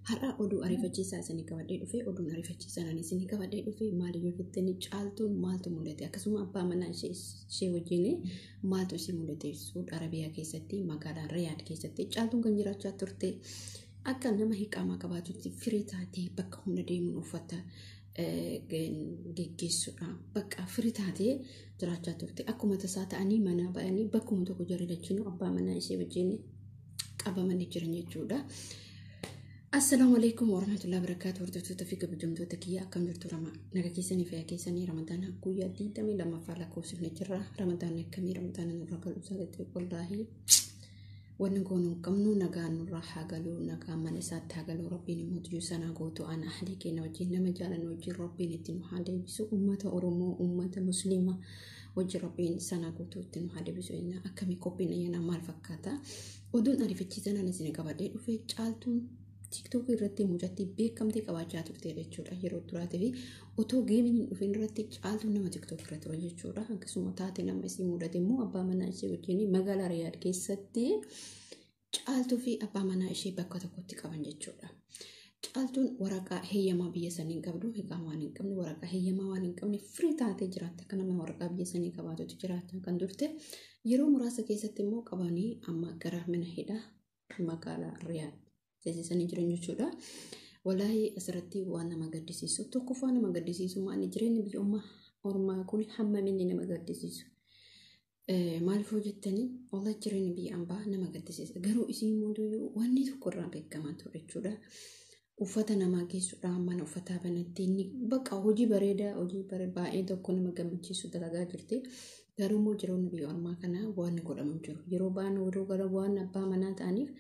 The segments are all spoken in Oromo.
Har'a oduu ariifachiisaa isinii qabadhee dhufe. Oduun ariifachiisaa ani isinii qabadhee dhufe maaliyyuu jettanii, Caaltuun maaltu mul'ate, akkasuma abbaa manaa ishee wajjin maaltu isii mul'ate? Suud Arabiyaa keessatti, magaalaa Riyaad keessatti Caaltuun kan jiraachaa turte akka nama hiqaamaa qabaatutti firii taatee bakka hunda deemuun uffata geggeessuudha. Bakka firii taatee jiraachaa turte. Akkuma tasaa ta'anii manaa ba'anii bakkuma tokko jarri lachinuu abbaa manaa ishee wajjin qabamanii jiran jechuudha. Assalaamu alaikum warahmatullahi wabarakatuh. Hordoftoota fi kabajamtoota kiyya, akkam jirtu? Naga keessanii, fayyaa keessanii? Ramadaana guyyaa 22ffaa lakkoofsifne jirra. Ramadaanni akkamii? Ramadaana nurraa galuu isaatti wallaahi wanni goonuu hin qabnu. Nagaan nurraa haa galuu, nagaan mana isaatti haa galuu. Rabbiin immoo tuyyuu sanaa gootu ana ahlii keenya wajjin, nama jaalannu wajjin Rabbiin itti nu haa deebisu. Uummata Oromoo, uummata Musliima wajjin Rabbiin sanaa gootu itti nu haa deebisu. Inni akkamii? Qophiin ayyaanaa maal fakkaata? Oduun ariifachiisan ani isin qabadhee dhufe, Caaltuun TikTok irratti mucattii beekamtii qabaachaa turte jechuudha yeroo duraatii fi otoo geemiin hin dhufin irratti Caaltuun nama TikTok irra ture jechuudha. Akkasuma taate nama isii mudate immoo abbaa manaa ishee wajjin magaalaa Riyaad keessatti Caaltuu fi abbaa manaa ishee bakka tokkotti qaban jechuudha. Caaltuun waraqaa heeyyamaa biyya sanii hin qabdu, hiqaa waan hin qabne, waraqaa heeyyamaa waan hin qabne firii taatee jiraatte, akka nama waraqaa biyya sanii qabaatutti jiraachaa kan turte. Yeroo muraasa keessatti immoo qabanii amma gara mana hidhaa magaalaa Riyaad seensisanii jiran jechuudha. Walaahi asirratti waan nama gaddisiisu, tokkoffaa nama gaddisiisu maali? Jireenyi biyya ormaa kun hammam inni nama gaddisiisu. Maaliif hojjettanii? Walaahi jireenyi biyya ambaa nama gaddisiisa. Garuu isiin mootuyyuu wanni tokko irraa beekamaa ture jechuudha. Uffata namaa geessuudhaan mana uffataa banattee inni bakka hojii bareedaa, hojii baay'ee tokko nama gammachiisu dalagaa jirti. Garuu immoo jireenya biyya ormaa kana waan godhamu jiru. Yeroo ba'an, yeroo galan waan abbaa manaa ta'aniif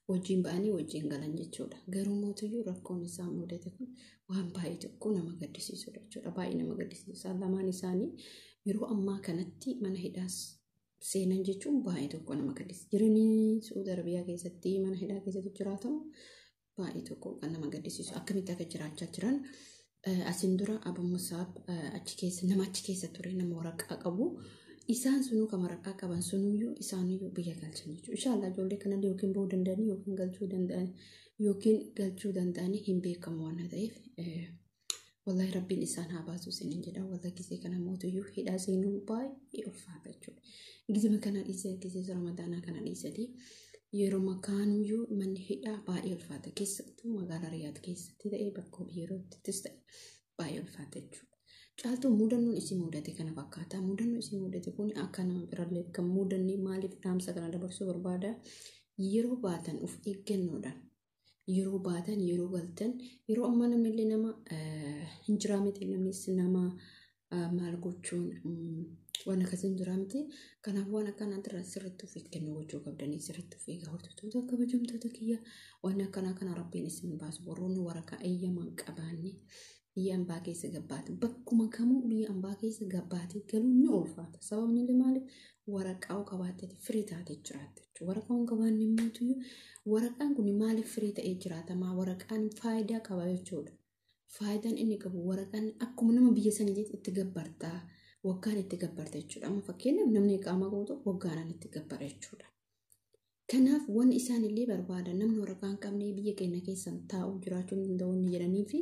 wajjin ba'anii wajjin galan jechuudha. Garuu mootuyyuu rakkoon isaan mudate kun waan baay'ee tokko nama gaddisiisudha jechuudha. Baay'ee nama gaddisiisa. Isaan lamaan isaanii yeroo ammaa kanatti mana hidhaas seenan jechuun baay'ee tokko nama gaddisiisa. Jireenyi Suudi Arabiyaa keessatti mana hidhaa keessatti jiraatamu baay'ee tokko kan nama gaddisiisu. Akkamitti akka jiraachaa jiran asin dura Abu Musaab achi keessa nama achi keessa ture, nama waraqaa qabu. Isaan sunuu kan waraqaa qaban sunuyyuu isaanuyyuu biyya galchan jechuudha. Inshaallah ijoollee kanallee yookiin bahuu danda'anii yookiin galchuu danda'anii hin beekamu waan ta'eef, wallahi Rabbiin isaan haa baasu isiniin jedha. Wallahi gisee kana mootuyyuu hidhaa seenuu baay'ee ulfaata jechuudha. Gizima kana dhiisee, gisee Ramadaanaa kana dhiisanii yeroo makaanuyyuu manni hidhaa baay'ee ulfaata. Keessattuu magaalaa Riyaad keessatti ta'ee bakka yeroottis ta'e baay'ee ulfaata jechuudha. Caaltuun mudannoon isii mudate kana fakkaata. Mudannoon isii mudate kun akka nama birallee kan mudanne maaliif dhaamsa kana dabarsuu barbaada? Yeroo baatan of eeggannoodhaan, yeroo baatan, yeroo galtan, yeroo ammaa namni illee nama hin jiraa miti, namnis nama maal gochuun waan akkasii hin jiraa miti. Kanaaf waan akkanaatirraa sirriitti of eeggannoo gochuu qabdanii, sirriitti of eegaa. Hordoftoota kabajamtoota kiyya, waan akkanaa kana Rabbiin isin baasu. Warroonni waraqaa eeyyamaa hin qabaanne biyya ambaa keessa gabbaate, bakkuma kamuu biyya ambaa keessa gabbaate galuun ni ulfaata. Sababni illee maaliif? Waraqaa qabaattee firii taatee jiraatte jechuudha. Waraqaa hin qabaanne immoo, waraqaan kun maaliif firii ta'ee jiraatamaa? Waraqaan faayidaa qaba jechuudha. Faayidaan inni qabu, waraqaan akkuma nama biyya saniitti itti gabbartaa, waggaan itti gabbarta jechuudha. Amma fakkeenyaaf namni qaama qabu tokko waggaanaan itti gabbara jechuudha. Kanaaf wanni isaan illee barbaadan namni waraqaa hin qabne biyya keenya keessa taa'uu jiraachuu hin danda'u inni jedhanii fi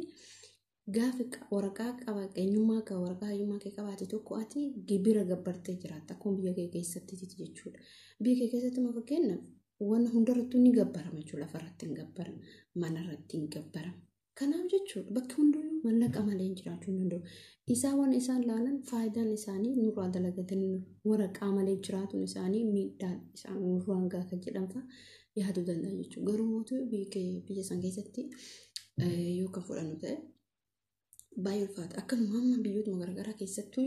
gaafa waraqaa qaba, eenyummaa qaba, waraqaa eenyummaa kee qabaate tokko ati gibira gabbartee jiraatta akkuma biyya kee keessatti jechuudha. Biyya kee keessatti immoo fakkeenyaaf waan hundarrattuu ni gabbarama jechuudha. Lafarratti hin gabbarama, manarratti hin gabbarama. Kanaaf jechuudha bakki hunduyyuu mallaqa malee hin jiraachuu hin danda'u. Isaan waan isaan laalan, faayidaan isaanii nurraa dalagatanii waraqaa malee jiraatuun isaanii miidhaan isaan nurraan gaafa jedhan fa'a yaaduu danda'a jechuudha. Garuu mootuu biyya san keessatti yoo kan fudhannu ta'e baay'ee ulfaata. Akkanuma amma biyyootuma garaagaraa keessattuu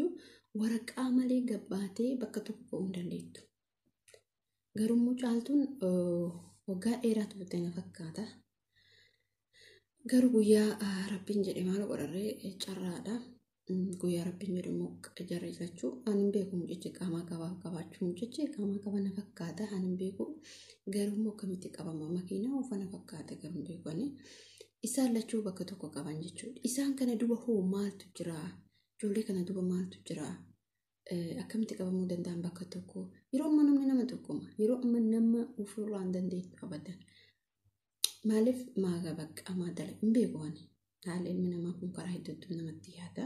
waraqaa malee gabbaatee bakka tokko ga'uu hin dandeettu. Garuu immoo Caaltuun waggaa dheeraa turte na fakkaata. Garuu guyyaa Rabbiin jedhe maal godharree, carraadha. Guyyaa Rabbiin jedhe immoo jarri jechuu ani hin beeku, mucichi qaamaa qabaa qabaachuu, mucichi qaamaa qaba na fakkaata, ani hin beeku. Garuu immoo akkamitti qabama? Makiinaa oofa na fakkaata, garuu hin beeku ani. Isaan lachuu bakka tokko qaban jechuudha. Isaan kana duba hoo maaltu jira? Ijoollee kana duba maaltu jira? Akkamitti qabamuu danda'an bakka tokko? Yeroo ammaa namni nama tokkoma. Yeroo ammaa nama ofirraa hin dandeettu abadan. Maaliif maaga bakka maa dala hin beeku ani. Haala ilmi namaa kun karaa hedduutti namatti yaada.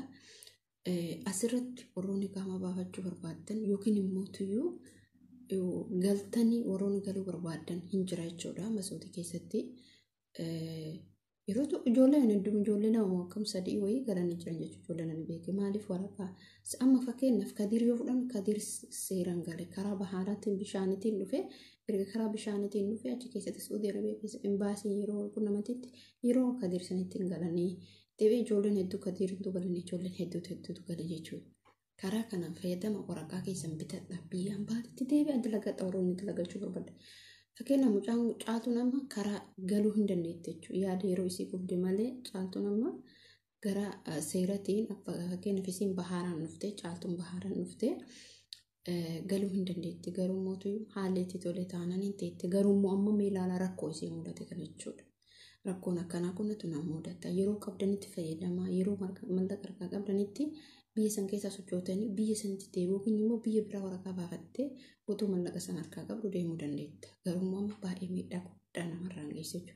Asirratti warroonni qaama baafachuu barbaaddan yookiin immoo tuyyuu galtanii warroonni galuu barbaaddan hin jira jechuudha masoota keessatti. Yeroo ijoolleen hedduu ijoollee 2 akkam 3 wayii galanii jiran jechuudha ijoolleen ani beeke. Maaliif waraqaa amma fakkeenyaaf Kadiir yoo fudhan Kadiir seeraan gale karaa bahaaraatiin bishaanitiin dhufe erga karaa bishaanitiin dhufe achi keessatti Saudi Arabiyaa keessa imbaasii yeroo qunnamatitti yeroo Kadiir sanitti hin galanii deebi'ee ijoolleen hedduu Kadiirintu galanii ijoolleen hedduutu hedduutu gale jechuudha. Karaa kanaan fayyadama waraqaa keessan bitadha biyyaan baatitti deebi'aa dalagadha warroonni dalagachuu barbaada. Fakkeenyaaf mucaan caaltuun amma karaa galuu hin dandeettu jechuudha. Yaada yeroo isii gubde malee caaltuun amma gara seeratiin fakkeenyaaf isiin bahaaraan dhufte caaltuun bahaaraan dhufte galuu hin dandeetti. Garuu mootu haalli itti tole taanaan hin teetti. Garuu immoo amma mee ilaalaa rakkoo isii mudate kana jechuudha. Rakkoon akkanaa kun natu na mudata. Yeroo qabdanitti fayyadamaa yeroo mallaqa harkaa qabdanitti biyya san keessaa sochootanii biyya sanitti deebi'uu yookiin immoo biyya biraa waraqaa baafattee utuu mallaqa san harkaa qabdu deemuu dandeetta. Garuu immoo amma baay'ee miidhaa guddaa namarraan geessa jechuudha.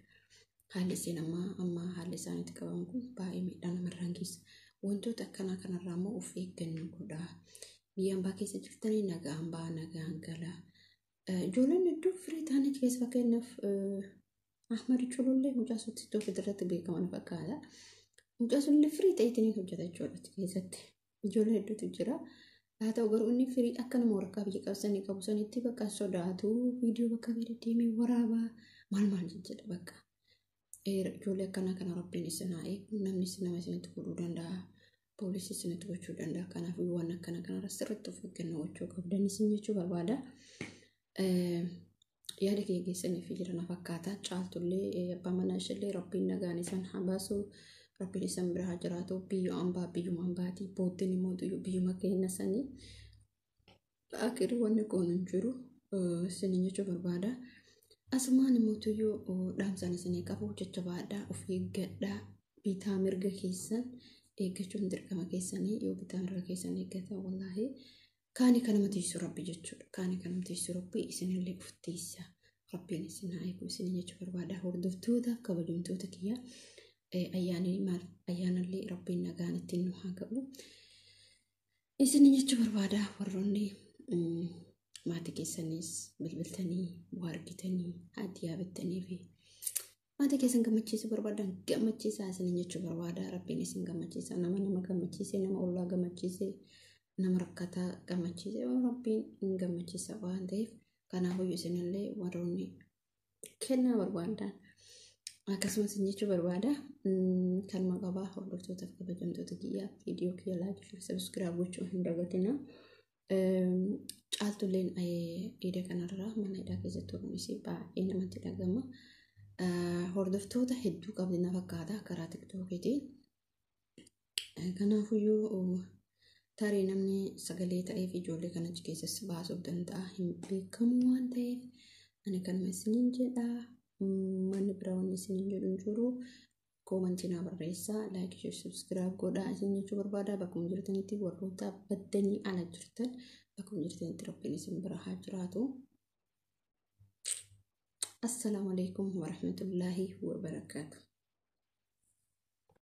Haalli isiin amma amma haalli isaan itti qabaman kun baay'ee miidhaa namarraan geessa. Wantoota akkanaa kanarraa immoo of eeggannoo godhaa. Biyya ambaa keessa jirtanii nagaan ba'aa nagaan galaa. Ijoolleen hedduu firii ta'anii keessa fakkeenyaaf Ahmad Culullee mucaa sun TikTok irratti beekama na fakkaata. Mucaa sunillee firii ta'eetiin hojjeta jechuudha achi keessatti. Ijoollee hedduutu jira. Haa ta'u garuu inni firii akka nama waraqaa biyya qabsanii qabu sanitti bakka sodaatu viidiyoo bakka gadi deemee waraabaa maal maal jedha bakka. Ijoollee akkanaa kana rabbiin isin haa eegu namni isin nama isinitti godhuu danda'a. Poolisii isinitti gochuu danda'a. Kanaaf waan akkana kanarra sirriitti of eeggannoo gochuu qabdan isin jechuu barbaada. Yaada kiyya keessanii fi jira na fakkaata. Caaltullee abbaa manaa isheellee rabbiin nagaan isaan haa baasu. Rabbiin isaan bira haa jiraatu. Biyya ambaa biyyuma ambaati. Booddeen immoo biyyuma keenya sanii. Akiri wanni kun hin jiru. Isiniin jechuu barbaada. Asumaan immoo tuyyuu dhaamsaan isinii qabu jajjabaadhaa of eeggadhaa bitaa mirga keessan eeggachuun dirqama keessanii yoo bitaa mirga keessan eeggatan wallaahi kaani kan nama tiisu rabbi jechuudha. Kaani kan nama tiisu rabbi isinillee of tiisa. Rabbiin isin haa eegu isin jechuu barbaada. Hordoftoota kabajamtoota kiyya ayyaanni maal ayyaanallee rabbiin nagaan ittiin nu haa ga'u. Isin jechuu barbaada warroonni maatii keessanis bilbiltanii waa argitanii hadiyaa bittanii fi maatii keessan gammachiisuu barbaadan gammachiisaa isin jechuu barbaada. Rabbiin isin gammachiisa. Nama nama gammachiise, nama ollaa gammachiise, nama rakkataa gammachiise rabbiin hin gammachiisa waan ta'eef kanaafuu isinillee warroonni kennaa barbaadan akkasumas isin jechuu barbaada. Kanuma qabaa hordoftootaaf kabajamtoota kiyyaa viidiyoo kiyya laayikii fi sabiskiraayib gochuu hin dagatinaa. Caaltulleen iida kanarraa mana hidhaa keessatti turuun isii baay'ee namatti dhagama. Hordoftoota hedduu qabdi na fakkaata karaa tiktookiitiin. Kanaafuyyuu tarii namni sagalee ta'eef ijoollee kana achi keessas baasuuf danda'a hin beekamu waan ta'eef ani kanuma isiniin jedha. Manni biraa wanni isiniin jedhu hin jiru. Koomantii naa barreessaa, laayikii fi subscribe godhaa isin jechuu barbaada. Bakkuma jirtanitti warroota baddanii ala jirtan bakkuma jirtanitti rabbiin isin bira haa jiraatu. Assalaamu alaikum warahmatullaahi wabarakaatu.